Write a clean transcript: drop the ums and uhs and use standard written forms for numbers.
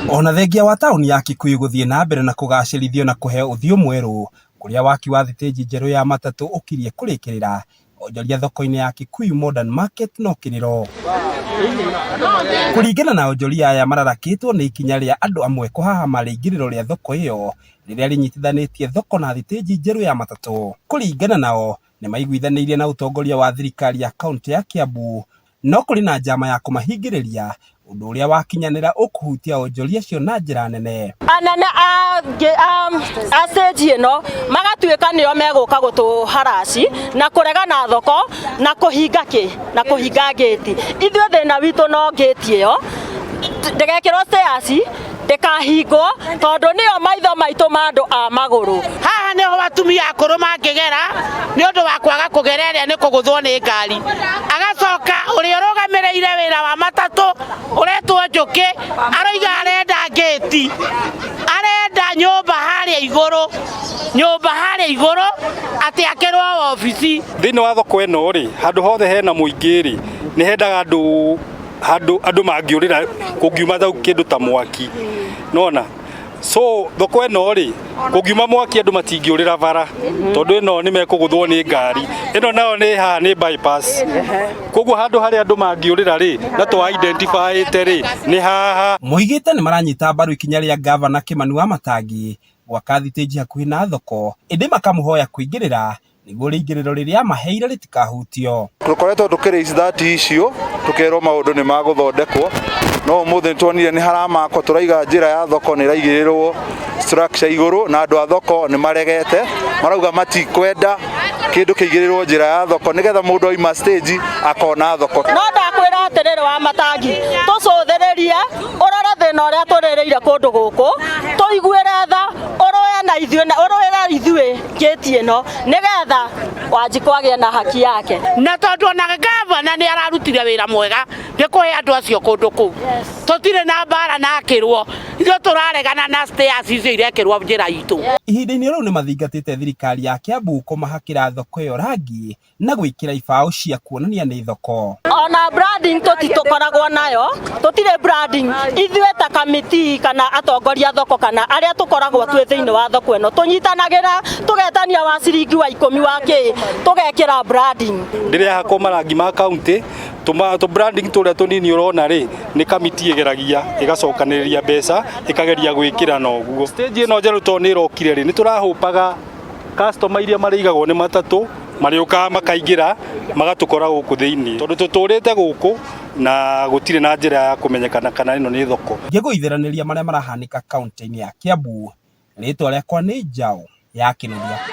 Ona thengia wa taũni ya Kikuyu gũthiĩ na mbere na kũgacĩrithio na kũheo ũthiũ mwerũ, kũrĩa waki wa thitĩnji njerũ ya matatũ ũkirie kũrĩkĩrĩra, onjoria thoko-inĩ ya Kikuyu Modern Market no kĩrĩro. Kũringana na onjoria aya mararakĩtwo nĩ ikinya rĩa andũ amwe kũhahama rĩingĩrĩro rĩa thoko ĩyo rĩrĩa rĩnyitithanĩtie thoko na thitĩnji njerũ ya matatũ. Kũringana nao, nĩ maiguithanĩirie na ũtongoria wa thirikari ya kaũntĩ ya Kiambu no kũrĩ na njama ya kũmahingĩrĩria ũndũ ũrĩa wakinyanĩra ũkũhutia onjoria acio na njĩra nene. Anene a stage ĩno magatuĩka nĩo megũka gũtũharaci na kũrega na thoko na kũhinga kĩ na kũhinga ngĩti. Ithuĩ thĩna witũ no ngĩti ĩyo ndĩgekĩrwo stairs, ndĩkahingwo tondũ nĩyo maitho maitũ ma andũ a magũrũ. Haha nĩho atumia akũrũ mangĩgera nĩ ũndũ wa kwaga kũgera ĩrĩa nĩ kũgũthwo nĩ ngari. Agacoka ũrĩa ũrũgamĩrĩire wĩra wa matatũ ũretwo Njũkĩ aroiga arenda ngĩti, arenda nyũmba harĩa igũrũ, nyũmba harĩa igũrũ atĩ akĩrwo wabici. Thĩinĩ wa thoko ĩno rĩ, handũ hothe hena mũingĩ rĩ, nĩ hendaga andũ handũ andũ mangĩũrĩra kũngiuma kĩndũ ta mwaki, nona so thoko ĩno rĩ, kũngiuma mwaki andũ matingĩũrĩra bara tondũ ĩno nĩ mekũgũthwo nĩ ngari, ĩno nayo nĩ haha nĩ bypass, koguo handũ harĩa andũ mangĩũrĩra rĩ na twa identify-ĩte rĩ nĩ haha. Moigĩte nĩ maranyita mbaru ikinya rĩa ngavana Kĩmani Wamatangi gwaka thitĩnji hakuhĩ na thoko, ĩndĩ makamũhoya kũingĩrĩra nĩguo rĩingĩrĩro rĩrĩa amaheire rĩtikahutio. Tũkoretwo tũkĩ raise that issue tũkerwo maũndũ nĩ magũthondekwo, no ũmũthĩ nĩtuonire nĩ haramakwo, tũraiga njĩra ya thoko nĩ ĩraigĩrĩrwo structure igũrũ na andũ a thoko nĩ maregete, marauga matikwenda kĩndũ kĩigĩrĩrwo njĩra ya thoko nĩgetha mũndũ aima stage akona thoko. No ndakwĩra atĩrĩrĩ wa Matangi, tũcũthĩrĩrie ũrore thĩna ũrĩa tũrĩrĩire kũndũ gũkũ, tũiguĩre tha, ũrũe na ithuĩ na ũrũĩre ithuĩ ngĩti ĩno nĩgetha Wanjikũ agĩe na haki yake. Na tondũ ona gavana nĩ ararutire wĩra mwega nĩ kũhe andũ acio kũndũ kũu, tũtirĩ na mbara na akĩrwo, ithuĩ tũraregana na stairs icio irekĩrwo njĩra itũ. Ihinda-inĩ rĩu nĩ mathingatĩte thirikari ya Kiambu kũmahakĩra thoko ĩyo rangi na gwĩkĩra ibaũ cia kuonania nĩ thoko. Ona branding tũtitũkoragwo nayo, tũtirĩ branding. Ithuĩ ta kamiti kana atongoria thoko kana arĩa tũkoragwo twĩ thĩinĩ wa thoko ĩno tũnyitanagĩra tũgetania wa ciringi wa 10 wa kĩ tũgekĩra branding. Ndĩrehakwo marangi ma kaunti, tũ branding tũrĩa tũnini ũrona rĩ nĩ kamiti ĩgeragia ĩgacokanĩrĩria mbeca ĩkageria gwĩkĩra na ũguo. Stage ĩno njerũ tondũ nĩ ĩrokire rĩ, nĩ tũrahũpaga customer iria marĩigagwo nĩ matatũ marĩũkaga makaingĩra magatũkora gũkũ thĩinĩ tondũ tũtũrĩte gũkũ na gũtirĩ na njĩra ya kũmenyekana kana ĩno nĩ thoko. Ngĩgũithĩranĩria marĩa marahanĩka kaunti-inĩ ya Kiambu, rĩtwa rĩakwa nĩ Njaũ ya Kĩnuthia.